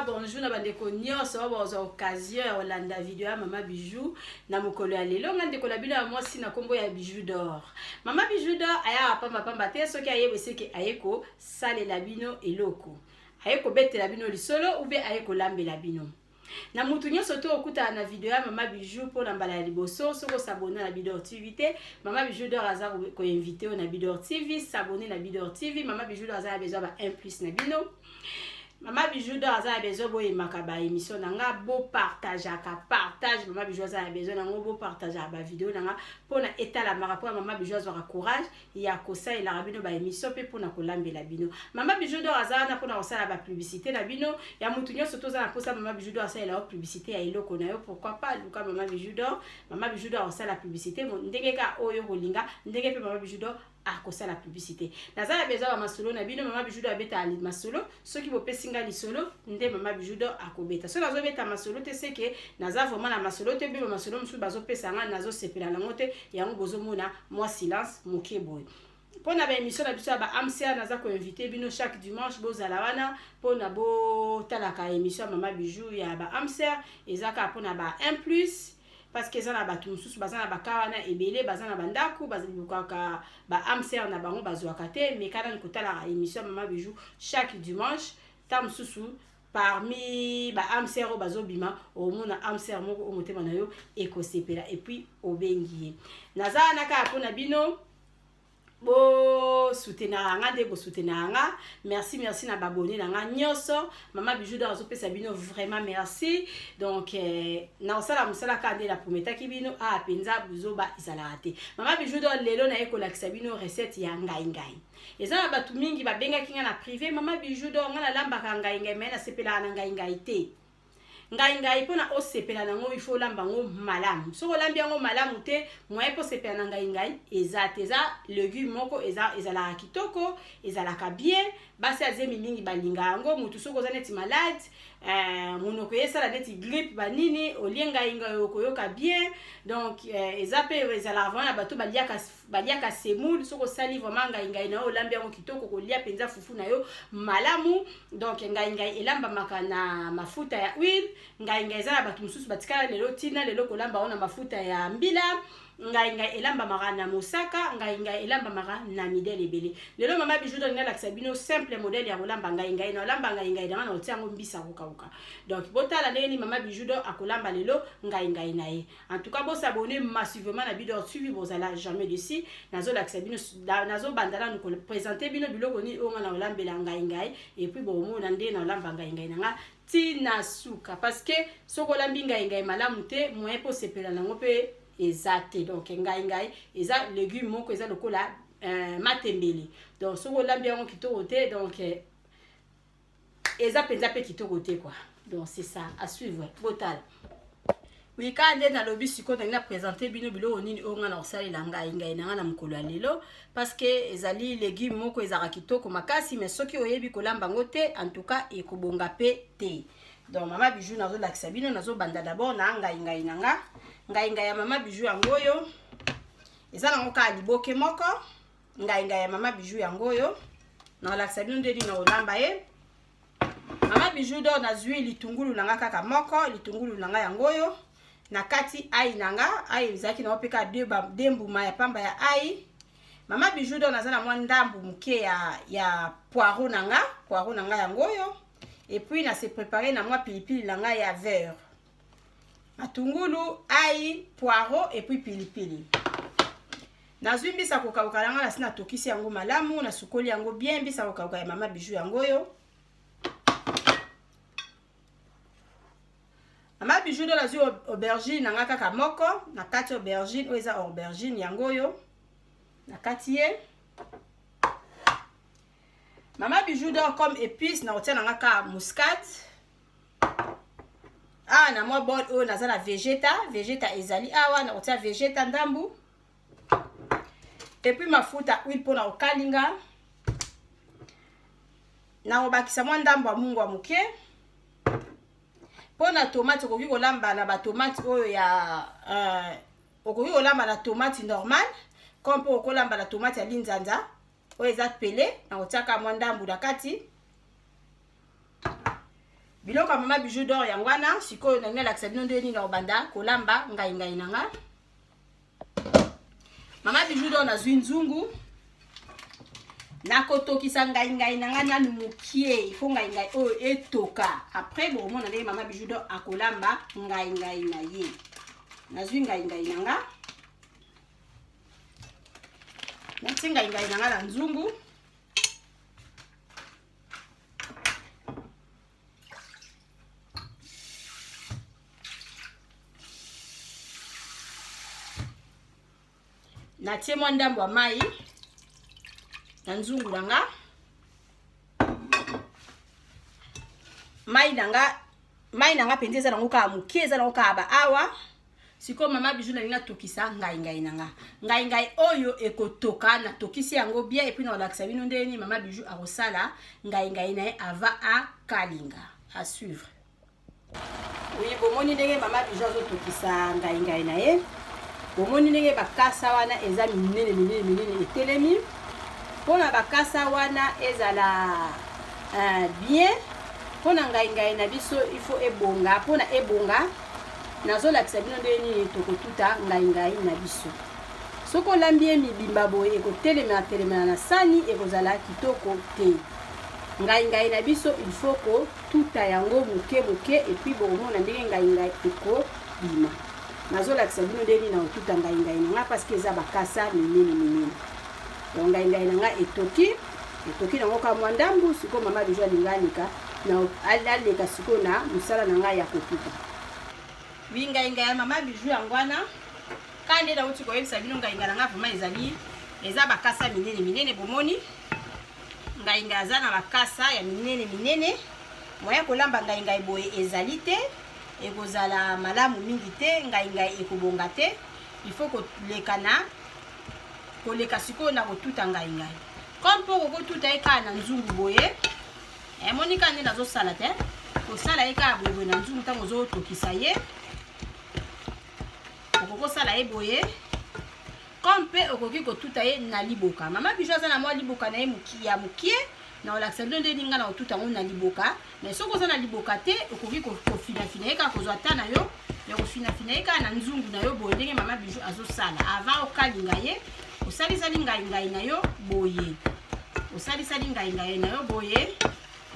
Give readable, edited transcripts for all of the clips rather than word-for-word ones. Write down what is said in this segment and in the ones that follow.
cas, bonjour na bandeko nyonso oyo bozwa occasion ya kolanda video ya Mama Bijou na mokolo ya lelo. Nga ndeko na bino ya mwasi na nkombo ya Bijou d'Or. Mama Bijou d'Or ayaka pamba pamba te, soki aye eseke aye kosalela bino eloko, aye kobetela bino lisolo ube aye kolambela bino. Na mutu nyonso to okutana na video ya Mama Bijou mpo na mbala ya liboso, soki osabone na Bidor TV te, Mama Bijou d'Or aza koinvite yo na Bidor TV. S'abonner na Bidor TV. Mama Bijou d'Or aza na besoin ba 1 plus na bino. Mama Bijou d'Or aza na besoin boyemaka ba émission na nga, bopartageaka partage. Mama Bijou aza na besoin nango, bopartageaka ba video na nga mpona etalamaka, mpona Mama Bijou azwaka courage ya kosalelaka bino ba émission mpe mpona kolambela bino. Mama Bijou d'Or aza wana mpona kosala ba publicité na bino. Ya mutu nyonso toza na mposa Mama Bijou d'Or asalela yo publicité ya eloko na yo, pourquoi pas luka Mama Bijou d'Or. Mama Bijou d'Or akosala publicité ndenge kaka oyo kolinga, ndenge mpe Mama Bijou d'Or akosala publicité. Naza na besoin ya masolo na bino. Mama Bijou d'Or abeta masolo. Soki bopesi nga lisolo nde Mama Bijou d'Or akobeta. Soki nazobeta masolo te, seke naza vraiment na masolo te. Mpe bamasolo mosusu bazopesa nga, nazosepela nango te. Yango bozomona mwa silence moke boye. Mpona baémission na biso ya baamser, naza koinvite bino chaque dimanche, bozala wana mpona botalaka émission ya Mama Bijou ya baamser. Eza kaka mpona ba 1 plus, parce que eza na bato mosusu baza na baka wana ebele, baza na bandako, balukaka baamser na bango, bazwaka te. Mais kana kotalaka émission ya Mama Bijou chaque dimanche, ta mosusu parmi baamser oyo bazobima, omona amser moko oyo motema na yo ekosepela, et puis obengi ye. Naza wana kaka mpona bino, bosoutenaka nga nde bosoutenaka nga. Merci, merci na babone na nga nyonso. Mama Bijou d'Or azopesa bino vraiment merci. Donc na kosala mosala kaka nde naprometaki bino. Awa mpenza buzoba ezalaka te. Mama Bijou d'Or lelo naye kolakisa bino recette ya ngai ngai. Eza na bato mingi babengaki nga na privé: "Mama Bijou d'Or, nga nalambaka ngai ngai, mais nasepelaka na ngai ngai te." Ngai ngai, mpona osepela nango, il faut olamba yango malamu. Soki olambi yango malamu te, moyen mpo osepela na ngai ngai eza te. Eza légume moko eza ezalaka kitoko, ezalaka bien. Basi azemi mingi balinga yango. Motu soki oza neti malade, monoko esala neti grippe, banini, olie ngai ngai, okoyoka bien. Donc eza mpe ezalaka vraiment na bato baliaka semoule. Soki osali vraiment ngai ngai na yo, olambi yango kitoko, kolia mpenza fufu na yo malamu. Donc ngai ngai elambamaka na mafuta ya huile. Ngai ngai eza na bato mosusu batikala lelo ntina lelo kolamba yango na mafuta ya mbila. Ngai ngai elambamaka na mosaka. Ngai ngai elambamaka na midele ebele. Lelo Mama Bijou donc nalakisa bino simple modèle ya kolamba ngai ngai. Na olamba ngai ngai nanga, na kotia yango mbisa kokauka. Donc botala ndenge nini Mama Bijou d'Or akolamba lelo ngai ngai na ye. En tout cas, bosabone massivement na Bidor TV, bozala jamais déçus. Nazolakisa bino, nazobanda nanu koprésente bino biloko nini oyo nga na kolambela ngai ngai, et puis bomona nde na olamba ngai ngai na nga ntina suka, parce que soki olambi ngai ngai malamu te, moyen mpo osepela nango mpe eza te. Donc ngai ngai eza légume moko eza lokola matembele. Donc soki olambi yango kitoko te, donc eza mpenza mpe kitoko te quoi. Donc c'est ça, à suivre, botala. Oui, kaka nde nalobi, sikoyo nangi na présente bino biloko nini oyo nga na kosalela ngai ngai na nga na mokolo ya lelo, parce que ezali légume moko ezalaka kitoko makasi, mais soki oyebi kolamba yango te, en tout cas ekobonga mpe te. Donc Mama Bijou nazolakisa bino, nazobanda d'abord na ngai ngai na nga. Ngai ngai ya Mama Bijou yango oyo, eza nango kaka liboke moko. Ngai ngai ya Mama Bijou yango oyo, nakolakisa bino nde nini na kolamba ye. Mama Bijou d'Or nazwi litungulu na nga kaka moko. Litungulu na nga yango oyo. Na kati ail na nga, ail ezalaki nango mpe kaka de mbuma ya pamba ya ail. Mama Bijou d'Or naza na mwa ndambu moke ya poireau na nga. Poireau na nga yango oyo. Et puis na se préparé na mwa pilipili na ngai ya vert. Matungulu, ail, poireau et puis pilipili. Nazwi mbisa kokauka na nga, nasi natokisi yango malamu, nasukoli yango bien. Mbisa kokauka ya Mama Bijou yango oyo. Mama Bijou d'Or nazwi aubergine na nga kaka moko na kati. Aubergine oyo eza aubergine yango oyo na kati ye. Mama Bijou d'Or, comme épice, na kotia na nga kaka muscade. Awa na mwa bol oyo naza na vegeta. Vegeta ezali awa, na kotia vegeta ndambu, et puis mafuta huile mpona kokalinga. Na kobakisa mwa ndambo ya mungwa moke. Mpona tomate, okoki kolamba na batomate oyo ya okoki kolamba na tomate normale comme mpo okolamba na tomate ya linzanza oyo eza pele. Na kotiaka mwa ndambu na kati. Biloko ya mama Bijou d'Or yango wana. Sikoyo nalingi nalakisa bino ndenge nini nakobanda kolamba ngai ngai na nga. Mama Bijou d'Or, nazwi nzungu, nakotokisa ngai ngai na nga nanu mokie. Ifo ngai ngai oyo etoka, après bokomona ndenge mama Bijou d'Or akolamba ngai ngai na ye. Nazwi ngai ngai na nga, natie ngai ngai na nga na nzungu. Natie mwa ndambo ya mai na nzungu na nga. Mai na nga, mai na nga mpenza eza nango kaka moke, eza nango kaka ba awa. Sikoyo mama Bijou, nalingi natokisa ngai ngai na nga. Ngai ngai oyo ekotoka, natokisi yango bien, et puis nakolakisa bino ndenge nini mama Bijou akosala ngai ngai na ye avant akalinga. À suivre. Oui, bomoni ndenge mama Bijou azotokisa ngai ngai na ye. Bomoni ndenge bakasa wana eza minene minene minene, etelemi. Mpona bakasa wana ezala bien, mpona ngai ngai na biso il faut ebonga. Mpona ebonga, nazolakisa bino ndenge nini tokotuta ngai ngai na biso. Soki olambi ye mibimba boye, ekotelemela telemela na sani, ekozala kitoko te. Ngai ngai na biso, il faut kotuta yango moke moke, et puis bokomona ndenge ngai ngai ekobima. Nazolakisa bino ndenge nini nakotuta ngai ngai na nga, parce que eza bakasa minene minene. Donc ngai ngai na nga etoki, etoki nango ka mwa ndambu. Sikoyo mama Bijou alinga aleka na aleka sikoyo na mosala na ngai ya kotuta. Oui, ngai ngai ya mama Bijou yango wana. Ka nde nauti koyebisa bino, ngai ngai na nga vraiment ezali, eza bakasa minene minene. Bomoni ngai ngai aza na bakasa ya minene minene. Moya kolamba ngai ngai boye ezali te, ekozala malamu mingi te, ngai ngai ekobonga te. Il faut koleka na koleka sikoyo na kotuta ngai ngai. Comme mpo kokotuta ye kaka na nzungu boye, emoni kaka nde nazosala te, kosala ye kaka boye boye na nzungu. Ntango ozotokisa ye, okoki kosala ye boye, comme mpe okoki kotuta ye na liboka. Mama Bijou aza na mwa liboka na ye ya mokie, na kolakisa bino nde ninga na kotuta yango na liboka. Mais soki oza na liboka te, okoki kofinafina ye kaka, kozwa ta na yo ya kofinafina ye kaka na nzungu na yo boye, ndenge mama Bijou azosala. Avant okalinga ye, osalisali ngai ngai na yo boye, osalisali ngai ngai na yo boye,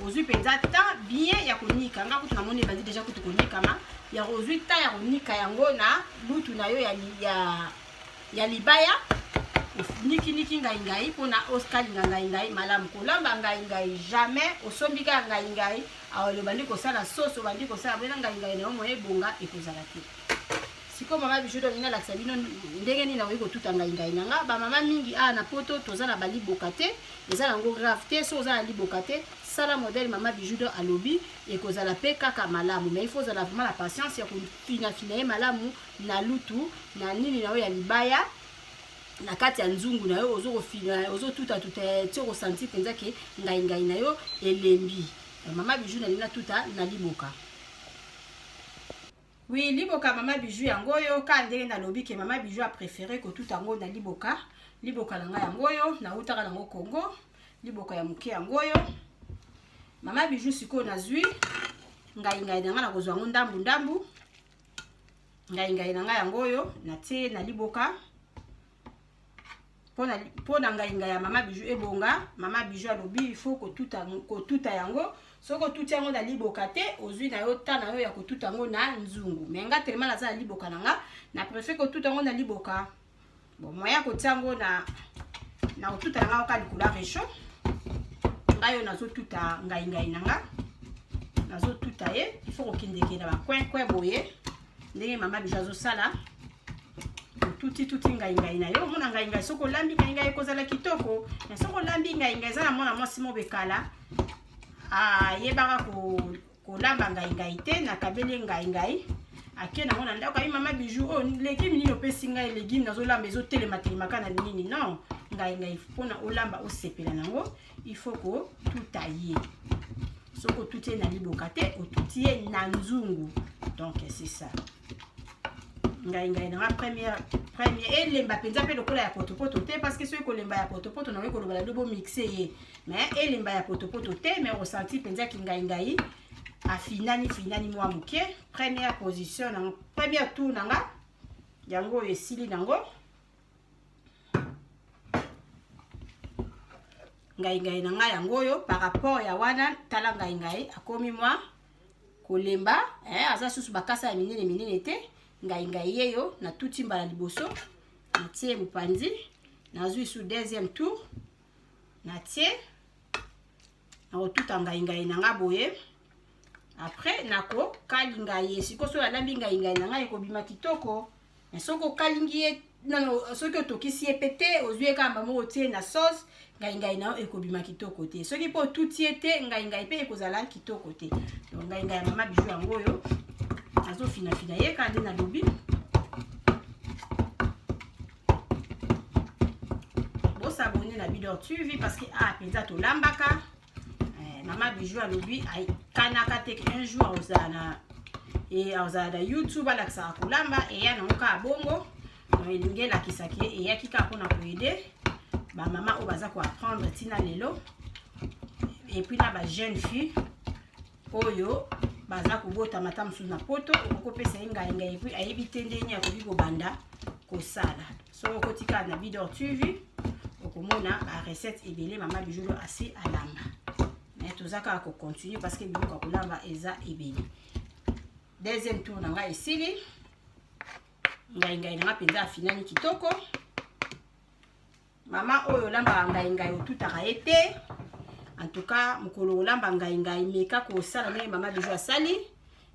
ozwi mpenza temps bien ya konika. Nga kutu namoni ebandi déjà kutu konikama. Ya ozwi temps ya konika yango na lutu na yo ya libaya, nikiniki ngai ngai mpona okalinga ngai ngai malamu. Kolamba ngai ngai, jamais osombi kaka ngai ngai awali, obandi kosala sauce, obandi kosala boye na ngai ngai na yo, moye ebonga ekozala te. Sikoyo mama Bijou donc nalakisa bino ndenge nini nakoki kotuta ngai ngai na nga. Bamama mingi awa na Poto toza na baliboka te, eza nango grave te. Soki oza na liboka te, sala modèle mama Bijou do alobi, ekozala mpe kaka malamu. Mais il faut ozala vraiment na patience ya kofinafina ye malamu na lutu na nini na yo ya libaya, na kati ya nzungu na yo. Ozokofina, ozotutatuta ti okosentir mpenza ke ngai ngai na yo elembi. Mama Bijou nalingi natuta na liboka. Oui, liboka mama Bijou yango oyo. Ka ndenge nalobi ke mama Bijou apréféré kotuta yango na liboka. Liboka na ngai yango oyo, nautaka nango Congo, liboka ya moke yango oyo. Mama Bijou sikoyo nazwi ngai ngai na ngai, nakozwa yango ndambu ndambu. Ngai ngai na ngai yango oyo, natie na liboka mpona ngai ngai ya mama Bijou ebonga. Mama Bijou alobi il faut kotuta, kotuta yango. Soki otuti yango na liboka te, ozwi na yo ta na yo ya kotuta yango na nzungu. Mais nga tellement naza na liboka na nga, na préfère kotuta yango na liboka. Bon, moyen kotia yango na kotuta na nga oka likolo ya réchaud. Ngai oyo nazotuta ngai ngai na nga, nazotuta ye, il faut kokendeke na bacoin coin boye, ndenge mama Bijou azosala. Otutituti ngai ngai na yo, omona ngai ngai. Soki olambi ngai ngai, ekozala kitoko. Mais soki olambi ngai ngai, eza na mwana mwasi mobekala ayebaka kolamba ngai ngai te, nakabeli ngai ngai, ake nango na ndako, ayi: "Mama Bijou, oyo légume nini opesi ngai? Légume nazolamba ezotelema telemaka na nini?" Non, ngai ngai mpona olamba osepela nango, il faut kotuta ye. Soki otuti ye na liboka te, otuti ye na nzungu. Donc c'est ça, ngai ngai nanga première première elemba mpenza mpe lokola ya potopoto te, parce que soki kolemba ya potopoto, nakoki koloba na bino bomixe ye, mais elemba ya potopoto te, mais osentir mpenza kingai ngai. Afinani finani mwa moke. Première position na première tour na nga yango oyo esili nango. Ngai ngai na ngai yango oyo par rapport ya wana, tala ngai ngai akomi mwa kolemba, aza susu bakasa ya minene minene te. Ngai ngai yeyo natuti mbala liboso, natie mopanzi, nazwi su deuxième tour, natie nakotuta ngai ngai na nga boye. Après nakokalinga ye. Sikoyo soki alambi ngai ngai na ngai ekobima kitoko. Mais soki okalingi ye nano, soki otokisi ye pe te, ozwi ye kaka moko otie na sauce, ngai ngai na yo ekobima kitoko te. Soki mpe otuti ye te, ngai ngai mpe ekozala kitoko te. Donc ngai ngai ya mama Bijou yango oyo azofinafina ye kaka nde nalobi. Bosabone na Bidor TV parce que mpenza tolambaka. Mama Bijou alobi akanaka te un jour akozala na azala na YouTube alakisaka kolamba, eya nango kaka bongo. Donc elingi elakisaki ye, eyaki kaka mpona koaider bamama oyo baza koapprendre ntina lelo, et puis na bajeune fille oyo baza kobotama ata mosusu na poto, okoki kopesa ye ngai ngai, et puis ayebi te ndenge akoki kobanda kosala. Soki okoti kaka na Bidor TV, okomona barecette ebele mama Bijou asi alamba. Mais toza kaka kocontinue parce que biloko ya kolamba eza ebele. Deuxième tour na ngai esili. Ngai ngai na ngai mpenza afinani kitoko. Mama oyo olambaka ngai ngai otutaka ye te. En tout cas mokolo olamba ngai ngai, meka kosala ndenge mama Bijou asali,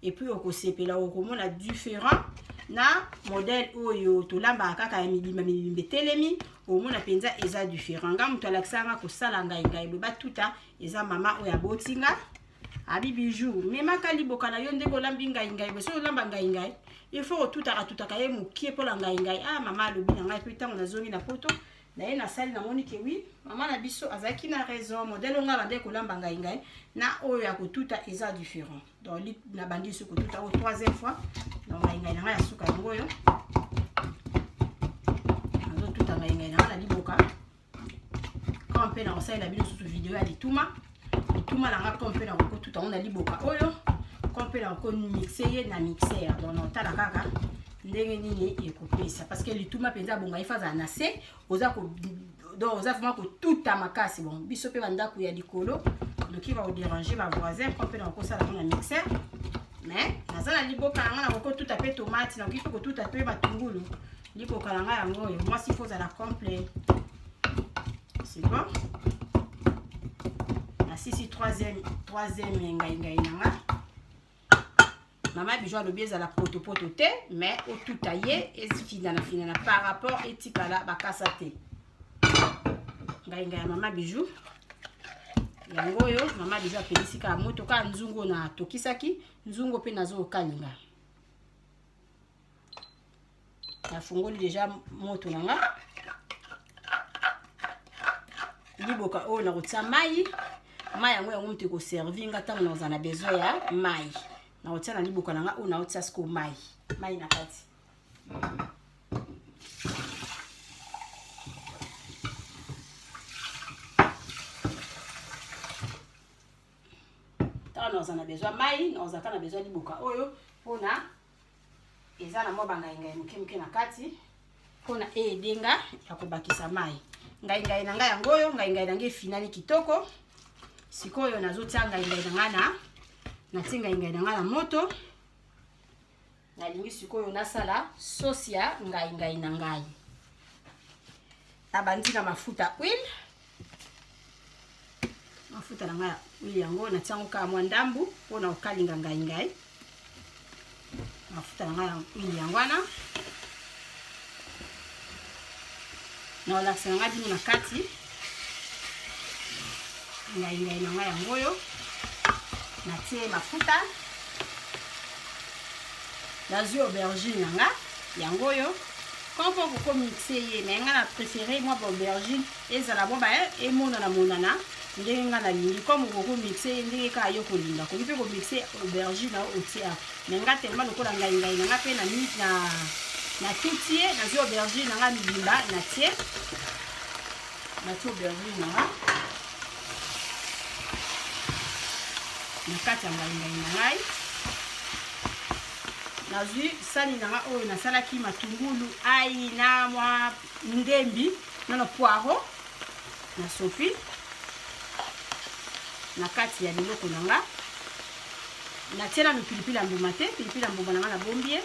et puis okosepela, okomona différent na modèle oyo tolambaka kaka ya mibimba mibimba etelemi. Omona mpenza eza différent. Nga moto alakisaka nga kosala ngai ngai boye batuta eza mama oyo aboti nga. Abi Bijou, memaka liboka na yo ndenge olambi ngai ngai boye. Soki olamba ngai ngai, il faut otutaka tutaka ye mokie mpola ngai ngai. Mama alobi na ngai, mpe ntango nazongi na poto na ye nasali, namoni ke oui, mama na biso azalaki na raison. Modèle oyo ngai bandeki kolamba ngai ngai na oyo ya kotuta eza différent. Donc nabandi lisusu kotuta oyo troisième fois. Donc ngai ngai na ngai ya suka yango oyo, nazotuta ngai ngai na ngai na liboka. Comme mpe na kosalela bino susu video ya lituma, lituma na nga, comme mpe na kokotuta yango na liboka oyo, comme mpe na komixe ye na mixeur. Donc naotala kaka ndenge nini ekopesa, parce que lituma mpenza bonga ifa azala na se, oza ko donc oza vraiment kotuta makasi. Bon, biso mpe bandako ya likolo noki bakodéranger bavoisin, comme mpe na kokosala yango na mixeur. Mais naza na liboka na nga, na kokotuta mpe tomate, nakoki mpe kotuta mpe matungulu. Liboka na ngai yango oyo. Mwasi fo ozala complet. C'est bon, nasisi troisième ngai ngai na nga. Mama Bijou alobi ezala potopoto te, mais otuta ye efinana finana par rapport etikala bakasa te. Ngai ngai ya mama Bijou yango oyo. Mama Bijou apelisi kaka moto, kaka nzungu na tokisaki nzungu mpe nazokalinga. Nafungoli deja moto na nga. Liboka oyo nakotia mai, mai yango yango moto ekoservi nga ntango nakozala na besoin ya mai. Nakotia na liboka na nga oyo, nakotia siko mai, mai na kati. Ntango nakozala na besoin mai, nakozala kaka na besoin liboka oyo mpona eza na mwa bangaingai moke moke na kati, mpona eyedenga ya kobakisa mai. Ngai ngai na ngai yango oyo, ngai ngai na ngai efinani kitoko. Sikoyo nazotia ngai ngai na ngai na natie ngai ngai na ngai na moto. Nalingi sikoyo nasala sauce ya ngai ngai na ngai. Nabandi na mafuta huile. Mafuta na ngai ya huile yango natia yango kaka mwa ndambu mpona kokalinga ngai ngai. Mafuta na ngai ya huile yango wana, naolakisa na ngai bino na kati. Ngai ngai na ngai yango oyo, natie mafuta, nazwi aubergine na nga yango oyo. Kompo kokomixe ye, me nga na préféré mwa baaubergine ezala mwa ba emonana monana ndenge nga nalingi. Comme okokomixe ye ndenge kaka yo kolinga, koki mpe komixe aubergine na yo otie awa. Me nga tellement lokola ngai ngai na nga mpe na tuti ye, nazwi aubergine na nga mibimba, natie aubergine na nga. Na kati ya ngaingai na ngai, nazwi sani na ngai oyo nasalaki matungulu ai na mwa ndembi nano poiro, nasopi na kati ya biloko na nga. Natie nanu pilipili ya mbuma te, pilipili ya mbuma na nga nabombi ye.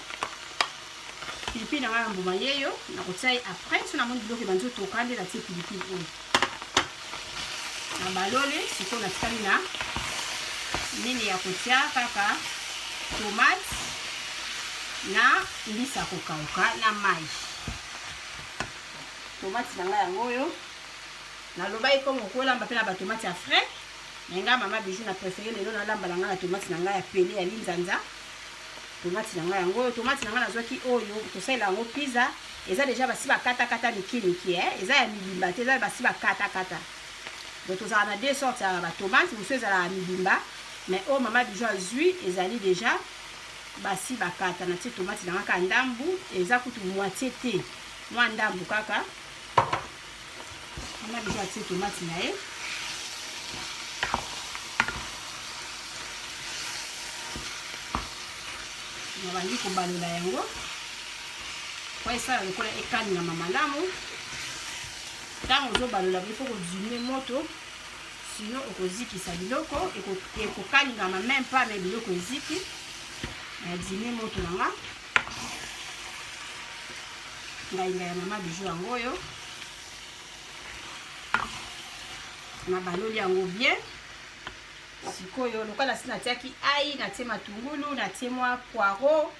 Pilipili na nga ya mbuma yeyo nakotia ye après. So namoni biloko ebandi otoka, nde natie pilipili oyo na baloli. Sikoyo natikali na nini ya kotia? Kaka tomate na mbisi ya kokauka na mai. Tomate na ngai yango oyo nalobaki komo kolamba mpe na batomate ya frais, me ngai Mama Bijou na préféré lelo nalamba na ngai na tomate na ngai ya pele ya linzanza. Tomate na ngai yango oyo. Tomate na ngai nazwaki oyo tosalela yango pizza, eza deja basi bakatakata mike mike, eh? Eza ya mibimba te, eza basi bakatakata. Donc tozalaka na deux sortes ya batomate. Mosusu ezalaka ya mibimba, mais oyo Mama Bijou azwi ezali deja basi bakata. Natie tomate na ngai kaka ndambu, eza kutu moitié te, mwa ndambu kaka. Mama Bijou atie tomate na ye. Nabandi kobalola yango po esala lokola ekalingama malamu. Ntango ozobalola, il faut kodiminuer moto, sinon okozikisa biloko, ekokalingama même pas, mais biloko eziki. Nadiminuer moto na nga. Ngai ngai ya Mama Bijou yango oyo, nabaloli yango bien. Sikoyo lokola si natiaki ai, natie matungulu, natie mwa poireau,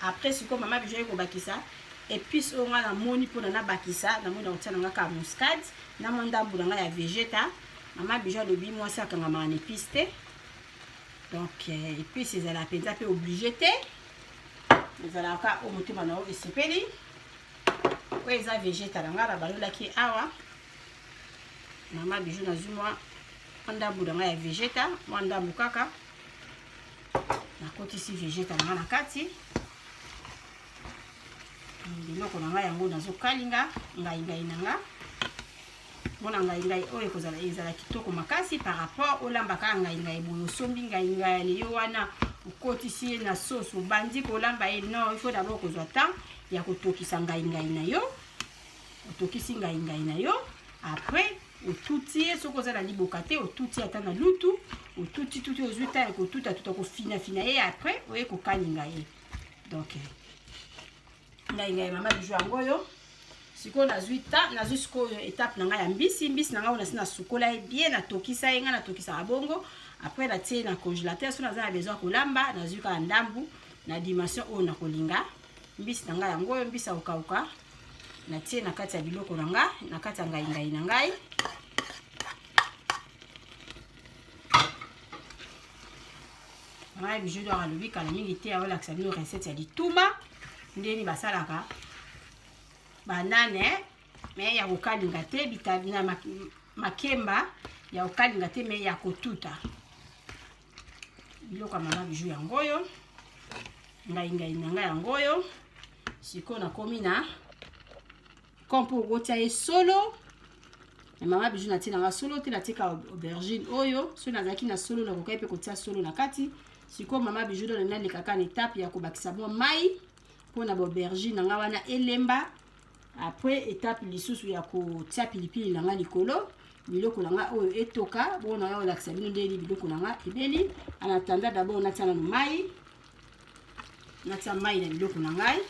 après sikoyo Mama Bijou aye kobakisa épice oyo ngai namoni mpona nabakisa. Namoni nakotia na nga kaka muscade na mwa ndambu na ngai ya vegeta. Mama Bijou alobi mwasi akangamaka na épice te, donc épice ezalaka mpenza mpe obligé te, ezalaka oyo motema na yo esepeli. Oyo eza vegeta na ngai nabalolaki awa. Mama Bijou nazwi mwa ndambu na ngai ya vegeta, mwa ndambu kaka, nakotisi vegeta na ngai na kati biloko na ngai yango. Nazokalinga ngai ngai na nga mpona ngai ngai oyo ekozala, ezala kitoko makasi par rapport olamba kaka ngai ngai boye. Osombi ngai ngai ya leyo wana, okotisi ye na sauce, obandi kolamba ye. Non, il faut d'abord kozwa temps ya kotokisa ngai ngai na yo. Otokisi ngai ngai na yo, après otuti ye. Soki oza na liboka te, otuti ata na lutu, otuti tuti, ozwi temps ya kotuta tuta, kofinafina ye, après oye kokalinga ye. Donc ngai ngai Mama Bijou yango oyo. Sikoyo nazwi ta, nazwi sikoyo étape na ngai ya mbisi. Mbisi na ngai oyo nasi nasukola ye bien, natokisa ye. Ngai natokisaka bongo, après natie na congélateur. So naza na besoin ya kolamba, nazwi kaka ndambu na dimension oyo nakolinga. Mbisi na ngai yango oyo, mbisi ya kokauka, natie na kati ya biloko na ngai, na kati ya ngai ngai na ngai. Mama Bijou d'Or alobi kala mingi te aolakisa bino recette ya lituma, ndeni basalaka banane, me ya kokalinga te, na makemba ya kokalinga te, me ya kotuta. Biloko ya Mama Bijou yango oyo, ngai ngai na ngai yango oyo. Sikoyo nakomi na kompo okotia ye solo. Na Mama Bijou natie nanga solo te, natika aubergine oyo. Soki nazalaki na solo, nakokaki mpe kotia solo na kati. Sikoyo Mama Bijou dono nalekaka na etape ya kobakisa mwa mai mpona baaubergine na nga wana elemba. Après étape lisusu ya kotia pilipili na nga likolo, biloko na nga oyo etoka bongo na nga kolakisa bino ndenge biloko na nga ebeli. En attendant, d'abord natia nano mai, natia mai na biloko na ngai.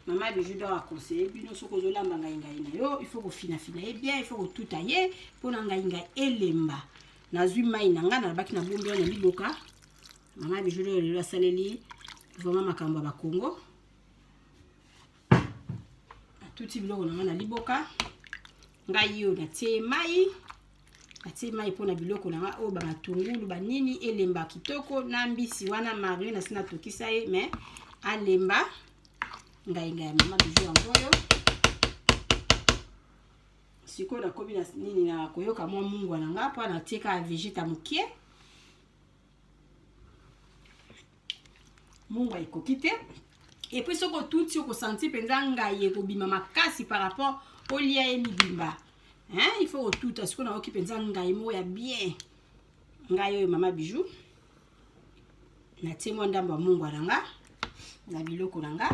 Mama Bijou d'Or aconseille bino, soki ozolamba ngai ngai na yo, il faut kofinafina ye bien, il faut kotuta ye mpona ngai ngai elemba. Nazwi mai na ngai, nalobaki na bombi wana liboka. Mama Bijou d'Or lelo asaleli vraiment makambo ya Bakongo. Natuti biloko na ngai na liboka ngai oyo, natie mai, natie mai mpona biloko na ngai oyo, bamatungulu banini elemba kitoko na mbisi wana marine nasi natokisa ye, mais alemba. Ngai ngai ya Mama Bijou yango oyo. Sikoyo nakomi na nini? Na koyoka mwa mungwa na nga, mpo natie kaka vegeta mokie. Mungwa ekoki te. Et puis soki otuti, okosentir mpenza ngai ekobima makasi par rapport olia ye mibimba, hein. Il faut otuta. Sikoyo nayoki mpenza ngai moko ya bien. Ngai oyo Mama Bijou, natie mwa ndambo ya mungwa na nga na biloko na nga,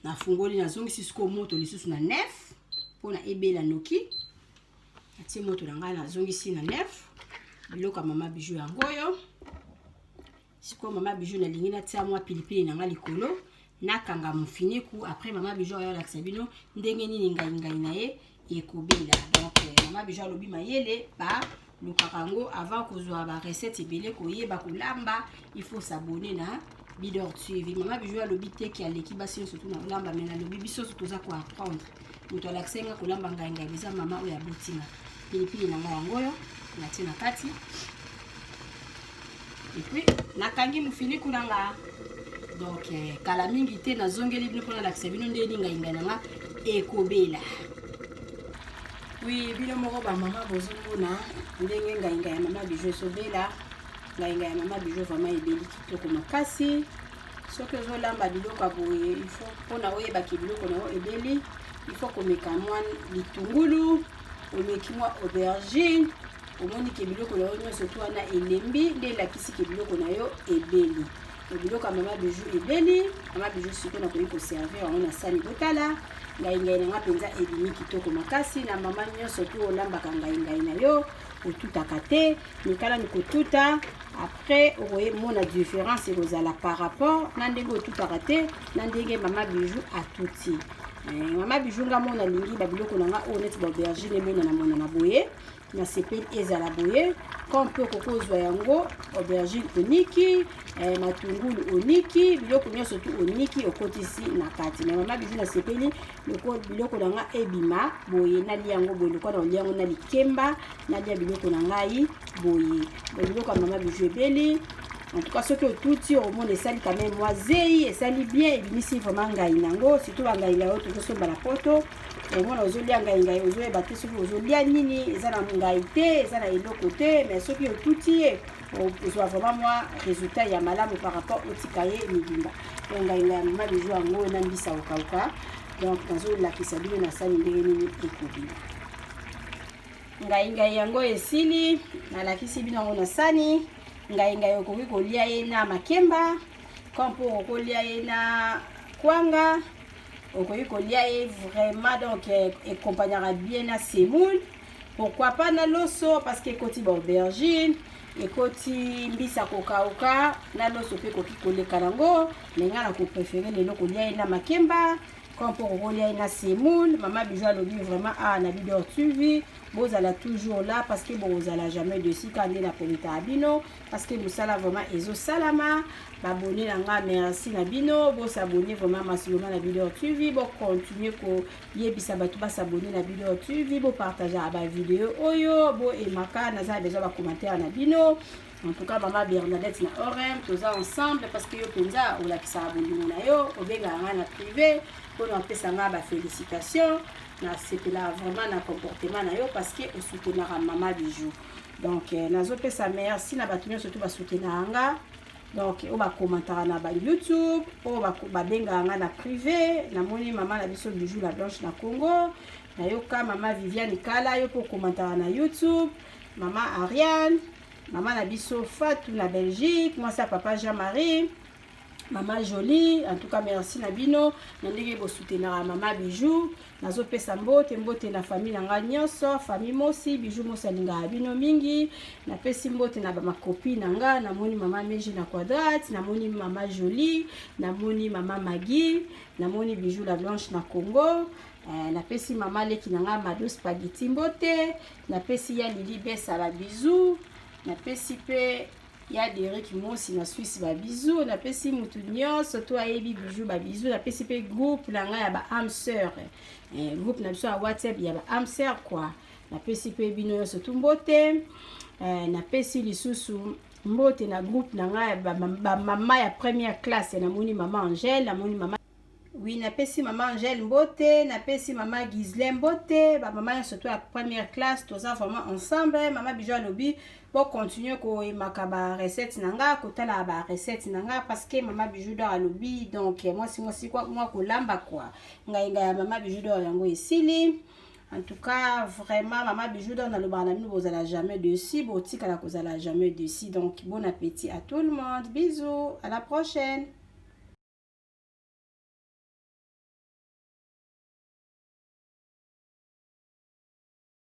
nafungoli, nazongisi sikoyo moto lisusu na 9 mpona ebela noki. Natie moto na ngai, nazongisi na 9. Biloko ya Mama Bijou yango oyo. Sikoyo Mama Bijou, nalingi natia mwa pilipili na ngai likolo, nakanga mofiniku. Après, Mama Bijou ayo alakisa bino ndenge nini ngai ngai na ye ekobela. Donc Mama Bijou alobi mayele balukaka yango avant kozwa barecette ebele, koyeba kolamba, il faut s'abonner na Bidor TV. Mama Bijou alobi teki aleki basi nyonso tu na kolamba, mais nalobi biso nyonso toza koapprendre. Moto alakisa nga kolamba ngai ngai eza mama oyo abotinga. Pilipili na ngai yango oyo natie na kati et puis nakangi mofiniku na nga. Donc kala mingi te nazongeli bino mpona nalakisa bino ndenge ngai ngai na nga ekobela. Oui, bino moko bamama bozomona ndenge ngai ngai ya Mama Bijou ezobela. Ngai ngai ya Mama Bijou vraiment ebeli kitoko makasi. Soki ozolamba biloko ya boye, il faut mpona oyebaki biloko na yo ebeli, il faut komeka mwa litungulu, omeki mwa aubergine, omoni ke biloko na yo nyonso to wana elembi, nde elakisi ke biloko na yo ebeli. Biloko ya Mama Bijou ebeli. Mama Bijou sikoyo nakoki koservir yango na sani. Botala ngai ngai na nga mpenza ebimi kitoko makasi. Na mama nyonso to olambaka ngai ngai na yo, otutaka te, mikalani kotuta. Après okomona différence ekozala par rapport na ndenge otutaka te na ndenge Mama Bijou atuti. Mama Bijou, nga mona alingi babiloko na nga oyo neti baaubergine emonana monana boye, nasepeli ezala boye. Comme mpe okoki kozwa yango aubergine oniki, matungulu oniki, biloko nyonso tu oniki, okotisi na kati. Mais Mama Bijou nasepeli biloko na nga ebima boye, nalia yango boye lokola naolia yango na likemba, nalia biloko na ngai boye. Biloko ya Mama Bijou ebeli. En tout cas, soki otuti, omona esali quand même mwa zei, esali bien, ebimisi vraiment ngai nango. Surtout bangai ngai oyo tozosomba na poto, omona ozolia ngai ngai, ozoyeba te soki ozolia nini, eza na ngai te, eza na eloko te. Mais soki otuti ye, ozwa vraiment mwa résultat ya malamu par rapport otika ye mibimba. Donc ngai ngai ya Mama Bijou yango na mbisa okauka. Donc nazolakisa bino nasali ndenge nini ekobima. Ngai ngai yango esili, nalakisi bino yango na sani. Ngai ngai okoki kolia ye na makemba, comme mpo okolia ye na kwanga, okoki kolia ye vraiment. Donc accompagnera bien na semoule, pourquoi pas na loso, parce que ekoti baaubergine, ekoti mbisa kokauka, na loso mpe ekoki koleka nango. Mais ngai na kopréférer lelo kolia ye na makemba, comme mpo kokolia ye na semoule. Mama Bijou alobi vraiment awa na Bidor TV, bozala toujours là parce que bozala jamais déçus ka nde na prometaka bino, parce que mosala vraiment ezosalama. Baabonnés na nga, merci na bino. Bos'abonner vraiment massivement na Bidor TV, bocontinue koyebisa bato bas'abonner na Bidor TV, bopartageaka bavideo oyo, boaimaka. Naza na besoin bacommentaire na bino. En tout cas, Mama Bernadette na Orem, toza ensemble parce que yo mpenza olakisaka bolingo na yo, obengaka ngai na privé mpona opesa ngai bafélicitation. Nasepelaka vraiment na comportement na yo parce que osoutenaka Mama Bijou. Donc nazopesa merci na bato nyonso to basoutenaka nga, donc oyo bakommentaka na baYouTube, oyo babengaka nga na privé. Namoni mama na biso Bijou la Blanche na Congo, nayoka Mama Viviane Kala, yo mpo okommentaka na YouTube, Mama Ariane, mama na biso Fatu na Belgique, mwasi ya papa Jean Marie, Mama Jolie. En tout cas, merci na bino na ndenge bosoutenaka Mama Bijou. Nazopesa mbote, mbote na famille na ngai nyonso, famille Mosi. Bijou Mosi alingaka bino mingi. Napesi mbote na bamakopi na nga. Namoni Mama Meji na Quadrate, namoni Mama Jolie, namoni Mama Magi, namoni Bijou la Blanche na Congo. Napesi mama leki na ngai Mado Spaghetti mbote, napesi ya Lili Besa babisous, napesi mpe ya Derik Mosi na Swisse babisous, napesi mutu nyonso to ayebi Bijou babisous. Napesi mpe groupe na ngai ya ba âme sœur, groupe na biso ya WhatsApp ya ba âme sœur quoi. Napesi mpe bino nyonso tu mbote. Napesi lisusu mbote na groupe na ngai ya bamama ya première classe. Namoni Mama Angèle, namoni mama. Oui, napesi mama Angèle mbote, napesi mama Ghislaine mbote, bamama nyonso to ya première classe, toza vraiment ensemble. Mama Bijou alobi bocontinue koyemaka barecette na nga, kotala barecette na nga, parce que mama Bijou d'Or alobi donc mwasi mwasi mwa kolamba kwa ngai ngai ya mama Bijou d'Or yango esili. En tout cas, vraiment, mama Bijou d'Or nalobaka na bino, bozala jamais déçus, botikala kozala jamais déçus. Donc bon appétit à tout le monde, bisous, à la prochaine.